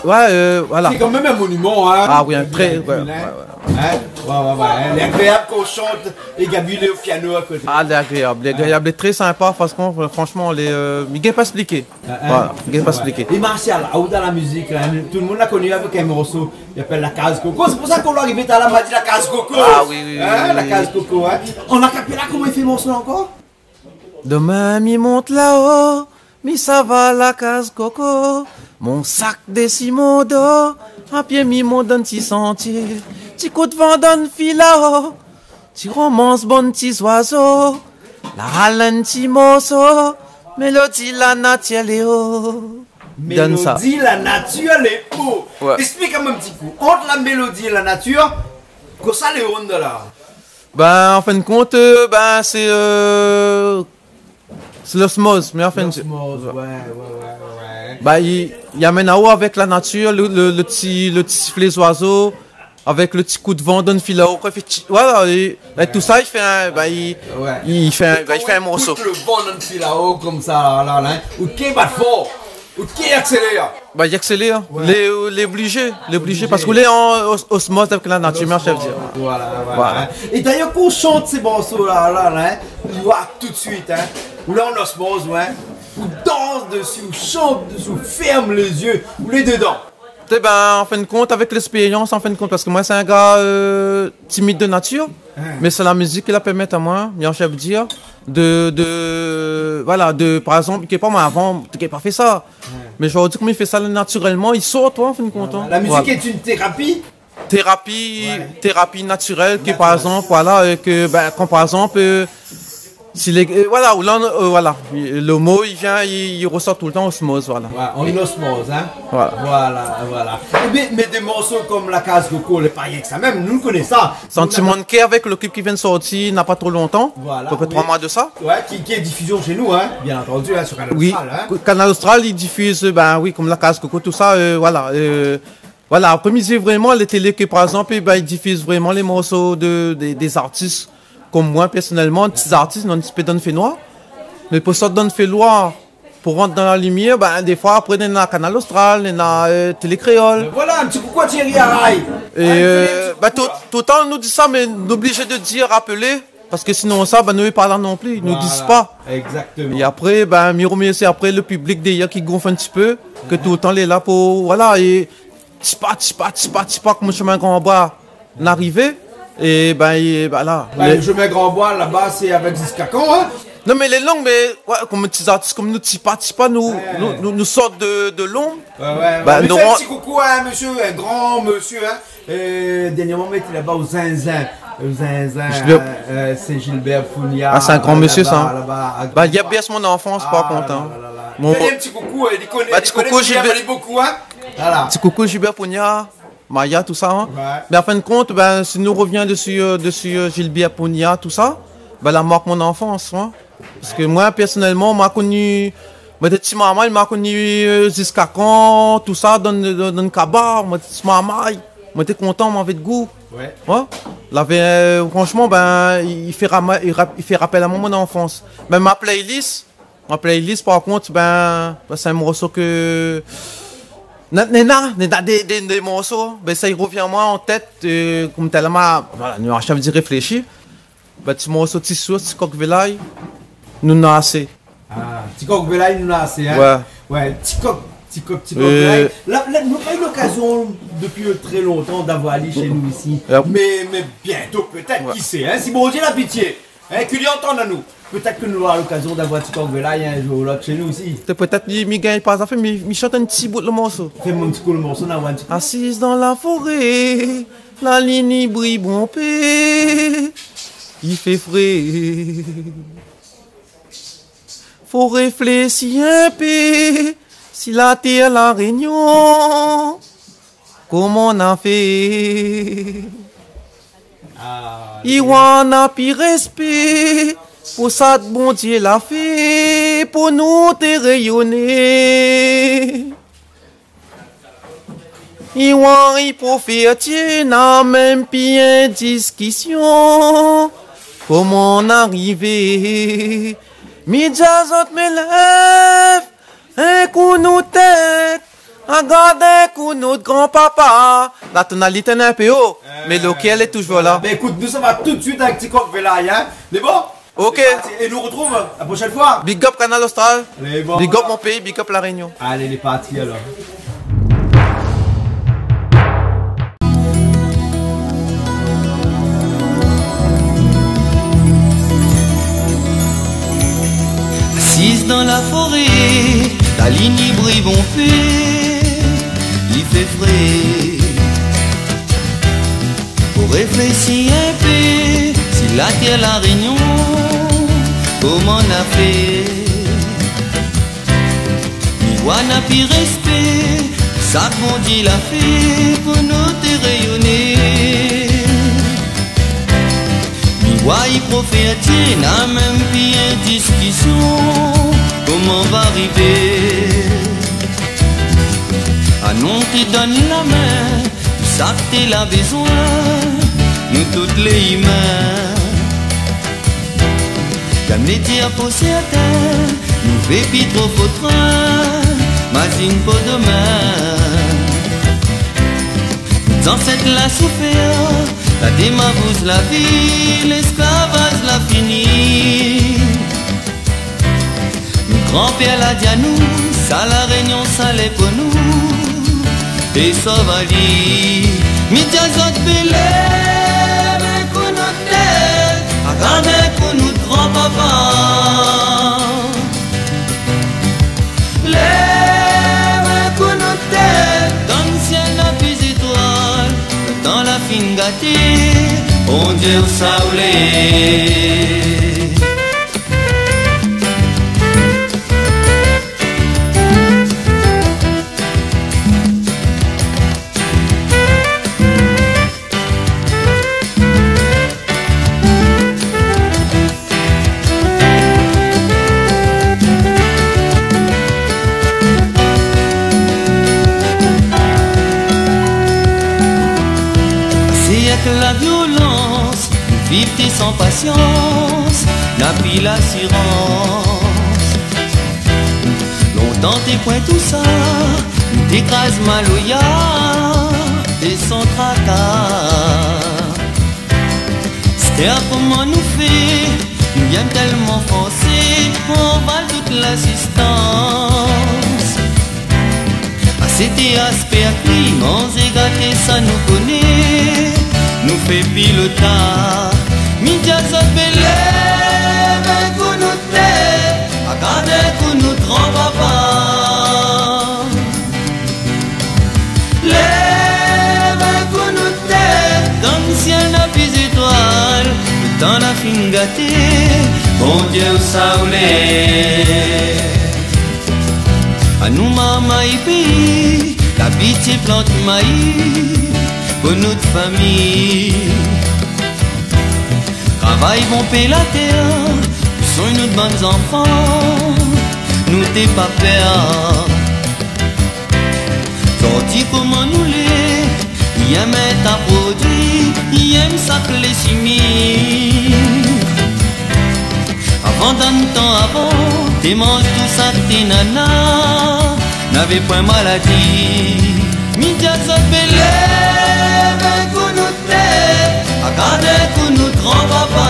Ouais, euh, voilà. Sé kan mèm in moniman, hein. Ah oui, in tré, ouais, ouais, ouais. Hein ? Ouais, ouais, ouais, hein. Lé agréab kan ou shant é Gaby lé o piano a koté. Ah, lé agréab, lé agréab, lé tré sinpa, fransman, fransman, lé, euh, mi gingn pa èkspliké. Ah, hein. Voilà, mi gingn pa èkspliké. É Martial, aou dan la mizik la, tout lo moun la koni aou avèk in morso i apèl La Kaz Koko. Sé pou sa kan ou la arivé talèr, ma di La Kaz Koko. Ah oui, oui, oui, oui. Hein, La Kaz Koko, hein. An akapéla, koman i fé morso la ankor ? Domin mi mont laò, mi sava La Kaz Koko. Mon sak dési mon do, a pié mi mont dan ti santié. Ti kout van dan filao, ti romans bann ti zwazo, la al in ti morso, mélodi la natir lé o. Donn sa. Mélodi la natir lé o. Ouais. Èksplik amoin in ti kou. Ant la mélodi é la natir, kosa lé o dan la ? Ben, an fin de kont, euh, ben, sé, euh, sé losmoz, mé an fin de... Losmoz, ouais, ouais, ouais, ouais. Bah, i, i amenn aou avèk la natir, le, le, le ti, le ti siflé zwazo, avèk le ti kout van dan filao, koi, fé ti, voilà, é, é tout sa, i fé in, bah, i, ouais, i fé in, bah, i fé in morso. É kan ou ékout le van dan filao konmsa, la, la, hein, ou ké bat for. Ou ké aksélèr. Bah, i aksélèr, hein. Ouais. Lé, lé oblizé, lé oblizé, oblizé, parske ou lé an os-, osmoz avèk la natir, mi shèrsh di. Osmoz, voilà, voilà, voilà, hein. É dayèr, kan ou shant sé morso la, la, la, hein, ou voi tout de suit, hein, ou lé an osmoz, ouais, ou dans dési, ou shant dési, ou fèrm lé zié, ou lé dedan. Té ben, an fin de kont, avèk lèspérians, an fin de kont, parske moin sé in gars, euh, timid de natir, hein, mé sé la mizik ki la pèrmèt amoin, mi shèrsh di, de, de, voilà, de, par égzanp, ké pa moin avan, té ké pa fé sa. Ouais. Mé zordi, kom i fé sa natirèlman, i sort, an fin de kont, hein. Ouais, ouais. La mizik lé in térapi. Térapi, ouais, térapi natirèl, ké par égzanp, voilà, euh, ke, ben, kan par égzanp, euh, si lé, euh, voilà, ou la, euh, voilà, le mo i vien, i, i rosort toultan, osmoz, voilà. Ouais, an osmoz, hein. Voilà. Voilà, voilà. É mé, mé dé morso kom La Kaz Koko, lé pa rienk sa mèm, nou koné sa. Santiman de kèr avèk le klip ki vien de sortir, na pa tro lontan, voilà, a pé pré troi moi de sa. Ouais, ki, ki lé difizion shé nou, hein, bien antandi, hein, sur Kanal Austral, hein. Oui, Kanal Austral, i difiz, ben oui, kom La Kaz Koko, tout sa, euh, voilà, euh, voilà, apré, mi di vréman, lé télé ké, par égzanp, é ben, i difiz vréman lé morso de, de, dé zartis. Kom moin, pèrsonèlman, ti zartis, non, ti pé dan fénoir. Mé pou sort dan fénoir, pou rant dan la limièr, ben, défoi, apré, néna Kanal Austral, néna, euh, Télé Kréol. Ben voilà, in ti koukou a Thierry Araye. É, hein, in ti koukou, euh, ben, tout, hein, toultan nou di sa, mé nou oblizé de dir, rapélé, parske sinonsa, ben, nou lé pa la non pli, nou égzis pa. Voilà, exactement. É apré, ben, mi romèrsi apré le piblik dèrièr ki gonf in ti pé, ke toultan lé la pou, voilà, é ti pa, ti pa, ti pa, ti pa, kom shomin Gran Boi, nou arivé, é ben, é ben la. Ouais, le shomin Gran Boi, laba, sé avèk Ziska Kan, hein ? Non, mé lé long, mé, ouais, kom ti zartis, kom nou, ti pa, ti pa, nou, ouais, nou, nou, nou sort de, de lonb. Ouais, ouais, ouais. Ben, mé nou fé in ti koukou a in mésyé, in gran mésyé, hein. Euh, dèrnièrman, mi té laba o Zinzin. O Zinzin, Gilbert, euh, euh, sé Gilbert Pounia, ah, sé in gran mésyé, laba, sa, hein. Laba, a... Ben, li la bèrs mon anfans, par kont, hein. Ah, la, la, la, la. Fé in ti koukou, euh, li koné, ben, li koné Gilbert, Gilbert, li koné Gilbert Pounia. Voilà. Ti koukou Gilbert Pounia, Maya, tout sa, hein. Ouais. Mé an fin de kont, ben, si nou rovien dési, euh, dési, euh, Gilbert Pounia, tout sa, ben, la mark mon anfans, hein. Parske moin, pèrsonèlman, ma koni, moin té ti marmay, ma koni, euh, Ziska Kan, tout sa, dan, dan, dan kabar, moin té ti marmay, moin té kontan, moin lavé d'gou. Ouais. Ouais. Lavé, euh, fransman, ben, i, i fé rama-, i rap-, i fé rapèl amoin mon anfans. Ben, ma playlist, Ma playlist, par kont, ben, ben, sé in morso ke, na, na, na, na dé, dé, dé morso, ben, sa i rovien amoin an tèt, euh, kom tèlman, voilà, nou la shèrsh di réfléshi. Ben, ti morso, ti sous, ti kok vélay, nou na asé. Ah, ti kok vélay, nou na asé, hein ? Ouais. Ouais, ti kok, ti kok, ti kok vélay. Euh, la, la, nou la pa u lokazion dopi, euh, trè lontan d'avoir ali shé nou isi. Ouais. Mé, mé bientô, pétèt, ouais, ki sé, hein, si Bondié la pitié. Hein, ke li antann anou. Pétèt ke nou nora lokazion d'avoir ti kok vélay in zour ou lot shé nou osi. Té pétèt mi, mi gingn pa zafèr, mi, mi shant in ti bout le morso. Fé amoin in ti kou le morso, na, ouais, in ti kou. Asiz dan la foré, la linn i briy bonpé, i fé fré. Fo réfléshi in pé si la tèr La Rényon. Koman na fé ? Ah, i wan na pi rèspé pou sak Bondié la fé pou nou té réyoné. I wan i pou fé tié na mèm pi in diskision. Koman na arivé ? Mi di azot mé lèv, in kou nou tèt, Agard in kou nout granpapa. La tonalité lé in pé o, mé lo kèr lé toujour la. Bin ékout, nou sava tout suit avèk Ti Kok Vélay, in. Lé bon ? Ok. É nou artrouv la proshèn foi. Big up Kanal Austral. Lé bon. Big up mon péi, big up La Rényon. Alé, lé parti alor. Asiz dan la foré, la lin i briy bonpé, i fé fré. Pou réfléshi in pé si la tèr La Rényon, koman na fé. Mi oi na pi rèspé, sak Bondié la fé pou nou té réyoné. Mi oi i profèrtié, na mèm pi in diskision, koman va rivé. Anon té donn la min, sak té la bézoin, nou tout lé imin. Gam lé dir pou sèrtin, nou vé pi tro fotrin, mazine pou domin. Zansèt la soufèr, la démavouz la vi, lèsklavaz la fini. Granpèr la di anou, sa La Rényon sa lé pou nou, é sov ali. Mi di azot, bin lèv in kou nout tèt, agard in kou nout granpapa. Lèv in kou nout tèt, dan sièl na pi zétwal, lo tan la fine gaté, Bondié ou sa ou lé. Sé èk la violans, nou viv té san pasians, na pi lasirans. Lontan té pwin tousa, nou té kraz maloya, té san traka. Astèr koman nou fé, nou yèm tèlman forsé, anval tout lasistans. Asé té aspèrkli, manzé gaté, sa nou koné, nou fé pi lo ta. Mi di azot, bin lèv in kou nout tèt, agard in kou nout granpapa. Lèv in kou nout tèt, dan sièl na pi zétwal, lo tan la fine gaté, Bondié ou sa ou lé. Anou marmay péi, labitié plant mayi pou nout fami. Travay bonpé la tèr, pou soign nout bann zanfan, nou té pa pèr. Zordi koman nou lé, i yèm ta prodwi, i yèm sak lé simi. Avan, dan tan avan, té manz tousa té nana, navé pwin maladi. Mi di azot, bin lèv in kou nout tèt, agard in kou nout granpapa.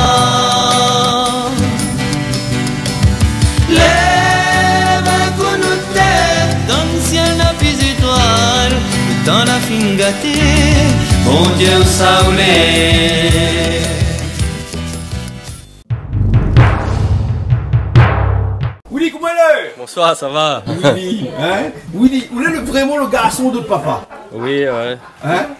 Lèv in kou nout tèt, dan sièl na pi zétwal, lo tan la fine gaté, Bondié ou sa ou lé. Willy, koman i lé ? Bonsoir, sa va ? Willy, in ? Willy, ou lé lo, vréman lo garson de out papa ? Oui, ouais. In ?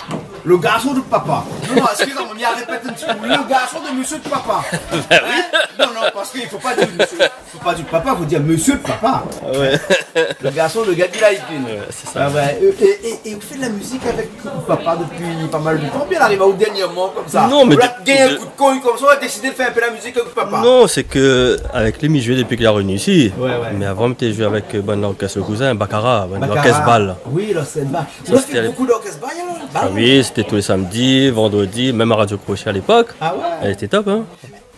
Lo garson de out papa. Non, non, eskiz amoin, mi arépèt in ti kou. Lo garson de mésyé de papa. Bin oui. In ? Non, non, parske i fo pa dir mésyé, fo pa dir papa, fo dir mésyé de papa. Ouais. Lo garson de Gaby Laïpine. Ouais, sé sa. Ah ouais. É, é, é, é ou fé de la mizik avèk out papa dopi pa mal de tan, oubien la ariv aou dèrnièrman konmsa ? Non, mé ou la gingn in kou d'koy konmsa, ou la désid fé in pé la mizik avèk out papa ? Non, sé ke avèk li mi zoué dopi ke la revni isi. Ouais, ouais. Mé avan mi té zoué avèk, euh, bann lorkès Kouzin, Bakara, bann lorkès bal. Oui, lorkès bal. Sa, ou la fé bonpé lorkès bal, alor ? Ah oui, sété tou lé samdi, vandredi, mèm a Radio Crochet a lépok. Ah ouais ? Sété top, in ?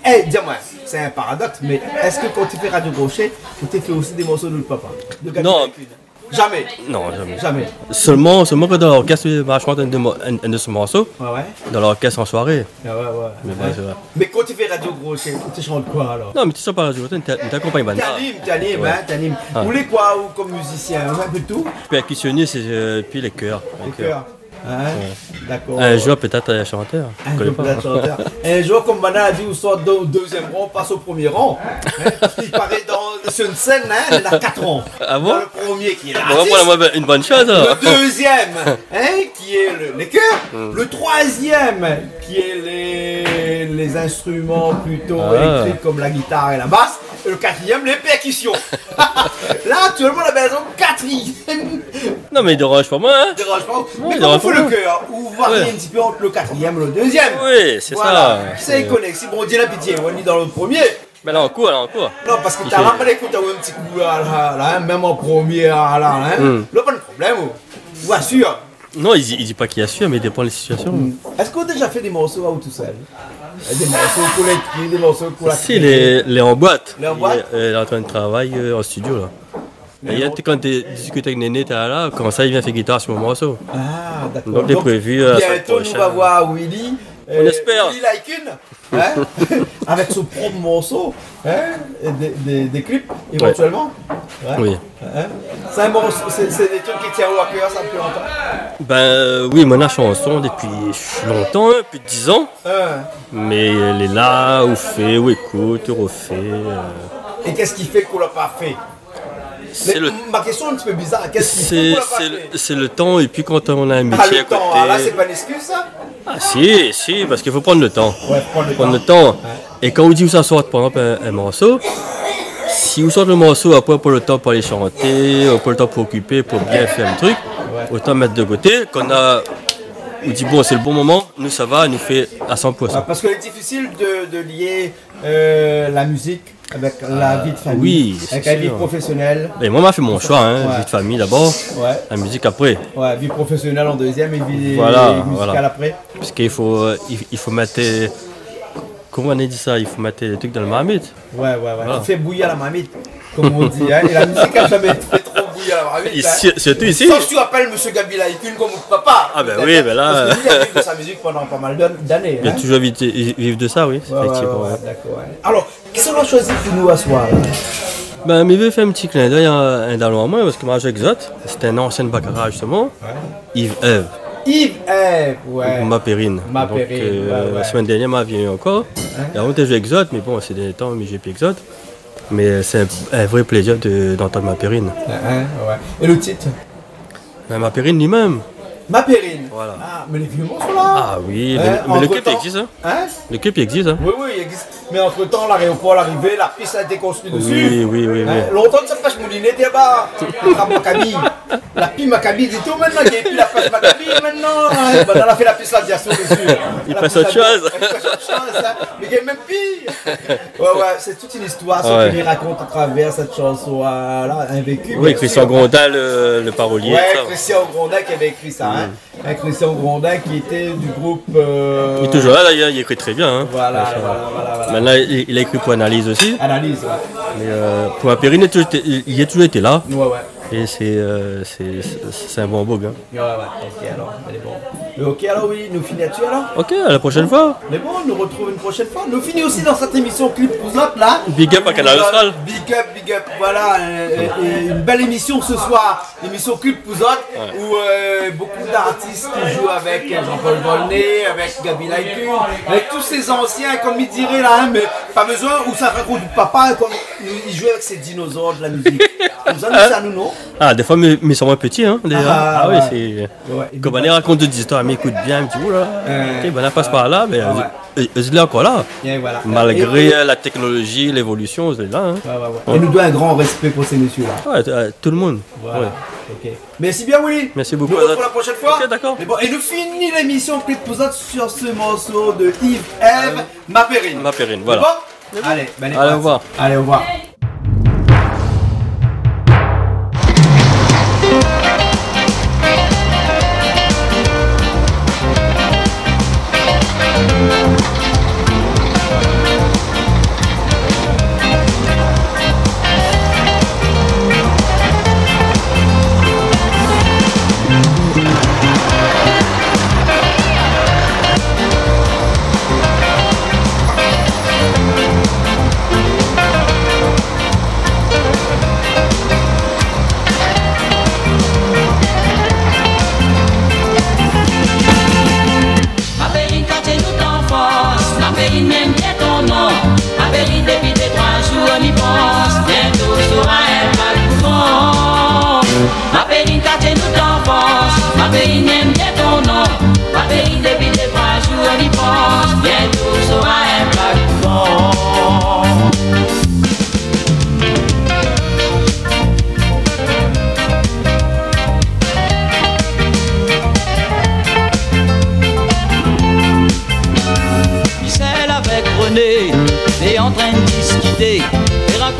Eh, di amoin, sé in paradoks, mé èske kan ou té fé Radio Crochet, ou té fé osi dé morso de out papa, de Gaby Laïpine ? Non. Zamé ? Non, zamé. Zamé. Solman, solman kan dan lorkès, ma la shant inn de mo-, inn, inn de son morso. Ouais, ouais. Dan lorkès an soiré. Ah ouais, ouais. Mé bon, sé vré. Mé kan ou fé Radio Crochet, ou té shant koi alor ? Non, mé té shant pa Radio Crochet, té, té akonpagn bann-la. Té anim, té anim, hein, té anim. Ah. Ou lé koi, ou, kom mizisien, ou fé in pé de tout ? Pèrkisionis, é, euh, pi lé kèr. Lé kèr. Hein ? Ouais. Dakor. In zour, pétèt, euh, shantèr. In zour, pétèt shantèr. In zour, kom banna la di, ou sort de, dézièm ran, ou pas o promié ran. Hein ? Parské i paré dan, sur une scène, hein, néna kat ran. Ah bon ? Dan le promié ki lé lartis. Bon, voilà, moin, bin, une bonne chose, alors. Le dézièm, hein, ki lé le, lé kèr. Hmm. Le troizièm, ki lé lé, lé zinstriman plito élèktrik kom la gitar é la bas. É le katrièm, lé pèrkision. La, aktièlman, la bézoin katrièm. Non, mé i déranz pa moin, hein. Déranz pa. Non, mé i déranz pa moin. Mé koman ou fé le kèr ? Ou varie in ti pé ant le katrièm é le dézièm. Oui, sé sa. Voilà. Sé koné. Si Bondié la pitié, ou lé dan le promié. Mé la, an kour, la, an kour. Non, parské talèr, moin la ékout in ti kou la, la, la, hein, mèm an promié, la, la, hein. Hmm. La, pa de problèm, oh. Ou asir. Non, i di, i di pa ki asir, mé i dépan lé sitiasion. Hmm. Èske ou la déza fé dé morso a ou tousèl ? Dé morso ou la ékri, dé morso ou la kréé ? Si, lé, lé an boit. Lé an boit ? Lé, euh, lé antrin travay, euh, an studio, la. Mé bon. D'ayèr, té, kan té diskit avèk Néné, té la, komsa, li vien fé gitar sur mon morso. Ah, dakor. Donk, lé prévi, euh, la semaine prochaine. Donk, bientôt, nou va voir Willy, euh, Willy Laikune. On espère. Hein ? Avèk son prop morso, hein, é dé, dé, dé clip, évantuèlman. Ouais. Oui. Hein ? Sé in morso, sé, sé dé trik ki tien aou a kèr, sa, dopi lontan ? Bin, euh, oui, moin néna shanson dopi lontan, hein, plis de diz an. Hein. Mé lé la, ou fé, ou ékout, ou rofé, euh. É kosa i fé k'ou la pa fé ? Sé le, ma késtion in ti pé bizar. Kosa i fé k'ou la pa fé ? Sé le tan, épi kan ou na in métié a koté. Ah, le tan, la, sé pa in èkskiz, sa ? Ah, si, si, parské i fo prann le tan. Ouais, fo prann le tan. Prann le tan. Ouais. É kan ou di ou sa sort, par égzanp, in, in morso, si ou sort le morso, apré, ou na pa le tan pou alé shanté, ou na pa le tan pou okipé, pou bien fé in trik, ouais, otan mèt de koté. Kan ou di, bon, sé le bon moman, nou, sa va, nou fé a san pour san. Ouais, parské lé difisil de, de lié, euh, la mizik avèk la vi de fami, avèk la vi profésionèl. Ah oui, sé sir. É moin, ma fé mon shoi, hein, vi de fami dabor, la mizik apré. Ouais, vi profésionèl an dézièm é vi mizikal apré. Voilà, voilà. Parské i fo, euh, i, i fo mèt, euh, koman i di sa, i fo mèt le trik dan le marmit. Ouais, ouais, ouais. Voilà. Fo fé bouyi la marmit, kom i di, hein. É la mizik la zamé fé tro bouyi la marmit, hein. Sir-, sirtou isi. Sof si ou apèl Mésyé Gaby Laikune kom papa, pétèt, hein. Ah bin oui, bin la. Parské li la viv de sa mizik pandan pa mal d'an-, d'ané, hein. Li la touzour viv, viv de sa, oui, éfèktivman. Ouais, ouais, ouais, dakor, ouais. Alor, kisa ou la shoizi pou nou aswar la ? Bin, mi vé fé in ti klin d'èy a in dalon amoin, parské moin la zoué èk zot. Sété in ansien Baccarat, zistoman. Ouais. Yves Ève. Yves Ève, ouais. Ma Périne. Ma Périne, ouais, ouais. Donk, euh, la semèn dèrnièr, ma vni ankor. Hein ? É avan, té zoué èk zot, mé bon, sé dèrnié tan, mi zoué pi èk zot. Mé sé in, in vré plézir de, d'antann Ma Périne. Hein, hein, ouais. É le tit ? Bin, Ma Périne li-mèm. Ma Périne. Voilà. Ah, mé lé vié morso la. Ah oui, mé, mé le clip i égzis, hein. Hein ? Le clip i égzis, hein. Oui, oui, i égzis. Mé antretan, l'aéropor la arivé, la pis la été konstrui dési. Oui, oui, oui, oui. Hein ? Lontan, sa pèsh mouliné, té ba, atrap makabi. La pi makabi ditou, mintnan, néna pi la pèsh makabi, mintnan. Hein ? Banna la fé la pis la dési. I pèsh ot shoz. I pèsh ot shoz, hein. Mé néna mèm pi. Ouais, ouais, sé tout in istwar, sak li rakont a travèr sèt shanson, euh, la, Invécu, bien sir. Oui, Christian Grondin, le, le parolié, sa. Ouais, Christian Grondin ki lavé ékri sa, hein. Mm. Hein, Christian Grondin ki lété du group, euh... Li lé touzour la, d'ayèr, li ékri trè bien, hein. Voilà, voilà, voilà, voilà. Mintnan, li, li ékri pou Analyse osi. Analyse, ouais. Mé, euh, pou Ma Périne, li lé touzour, li, li la touzour été la. Ouais, ouais. É sé, euh, sé, sé, sé in bon boug, hein. Ouais, ouais, OK, alor, lé bon. Mé OK, alor, oui, nou fini la-dsi, alor ? OK, à la prochaine fois. Mé bon, nou artrouv in proshèn foi. Nou fini osi dan sèt émision Clip pou zot, la. Big up à Kanal Austral. Big up, big up. Voilà, euh, euh, euh, in bèl émision se soir. Émision Clip pou zot, ouais, ousa, euh, bonpé d'artis i zoué avèk, euh, Jean-Paul Volnay, avèk Gaby Laikune, avèk tout sé zansien, kom i diré la, hein, mé pa bezoin, ou sa rakont papa, kom i, i zoué avèk sé dinozor de la mizik. Komsa, nou, sa nou, non ? Ah, défoi, mé, mé sé moin piti, hein, déza. Ah, ah oui, ouais. Sé, ouais, kom banna i rakont dé zistoir, mi ékout bien, mi di, oula, euh, OK, banna la pas par la, mé, ah, ouais, euh, euh, lé ankor la. Et voilà. Malgré, euh, la teknolozi, lévolision, lé la, hein. Ouais, ouais, ouais. É nou doi in gran rèspé pou sé mésyé-la. Ouais, euh, tout le moun. Voilà. Ouais. OK. Mèrsi bien, Willy. Mèrsi bonpé. Nou artrouv la proshèn foi. OK, dakor. Mé bon, é nou fini lémision Clip pou zot sur se morso de Yves Ève, Ma Périne. Ma Périne, voilà. Sé bon ? Mé bon. Alé, bin, alé, au revoir. Alé, au revoir.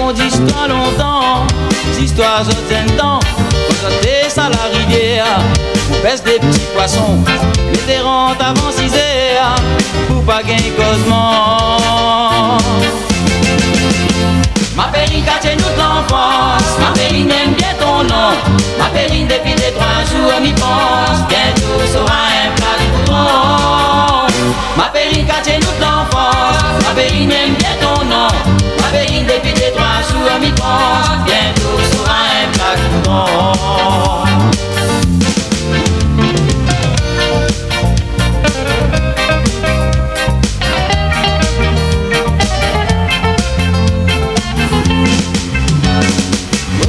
Zistwar lontan, zistwar zot zèn tan, kan zot té sal la rivièr pou pès dé ti pwason, mé té rant avan sizèr pou pa gingn kozman. Ma Périne, katié nou lanfans, ma Périne, mi èm bien ton non. Ma Périne, dépi dé trwa zour mi pans, bientôt sera un plat de coudron. Ma Périne, katié nou lanfans, ma Périne, mi èm bien ton non. Ma Périne, dépi dé trwa zour mi pans, bientôt sera un plat de coudron.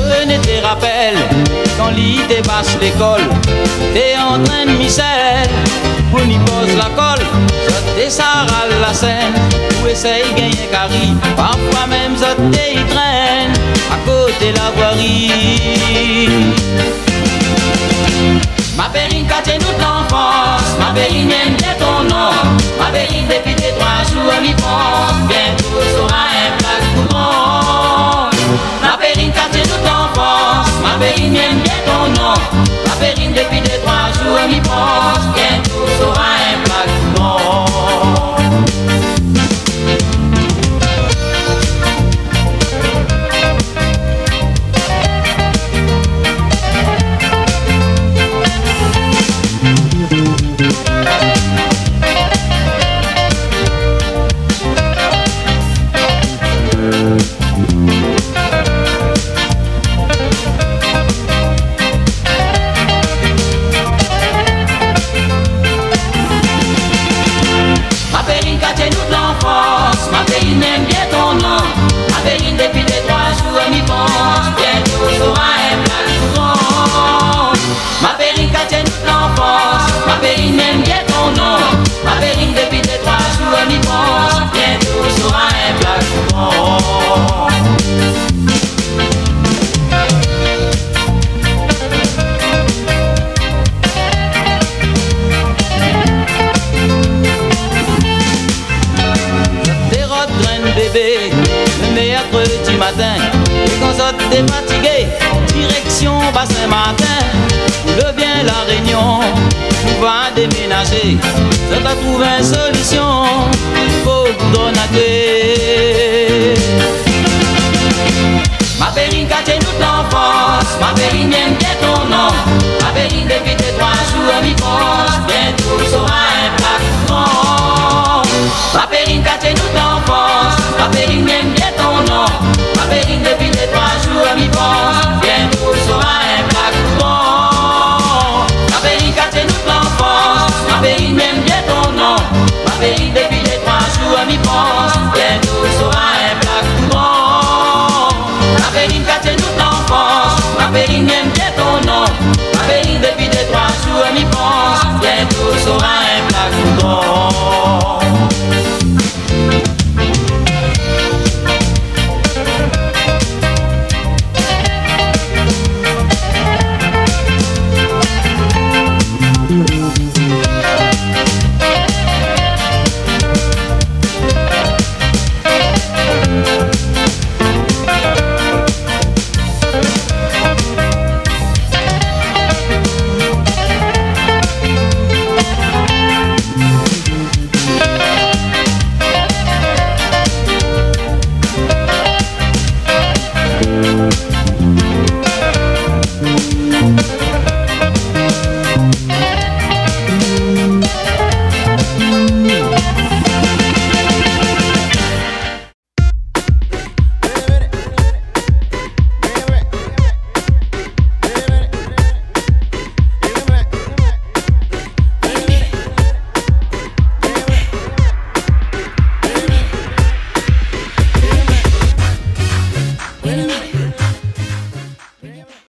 René té rapèl, kan li té bas lékol, té antrèn Michel pou li poz la kol. Zot té sal la sèn pou éséy gingn in kari, parfwa mèm zot té i trèn akoté la vwari. Ma Périne, katié nou lanfans, ma Périne, mi èm bien ton non. Ma Périne, dépi dé trwa zour mi pans, bientôt sera un plat de coudron. Ma Périne, katié nou lanfans, ma Périne, mi èm bien ton non. Ma Périne, dépi dé trwa zour mi pans, bientôt sera un plat de coudron. Ma Périne, katié nou lanfans, ma Périne, mi èm bien ton non. Ma Périne, dépi dé trwa zour mi pans, bientôt sera un plat de coudron. Ma Périne, katié nou lanfans, ma Périne, mi èm bien ton non. Ma Périne, dépi dé trwa zour mi pans, bientôt sera un plat de coudron. Zot té rod grenn bébé le mèrkredi matin, é kan zot té fatigé, dirèksion Basin Martin, ou lé bien La Rényon, ou va déménazé. Zot la trouv in solision, fo ou donn aké. Ma Périne, katié nou lanfans, ma Périne, mi èm bien ton non. Ma Périne, dépi dé trwa zour mi pans, bientôt sera un plat de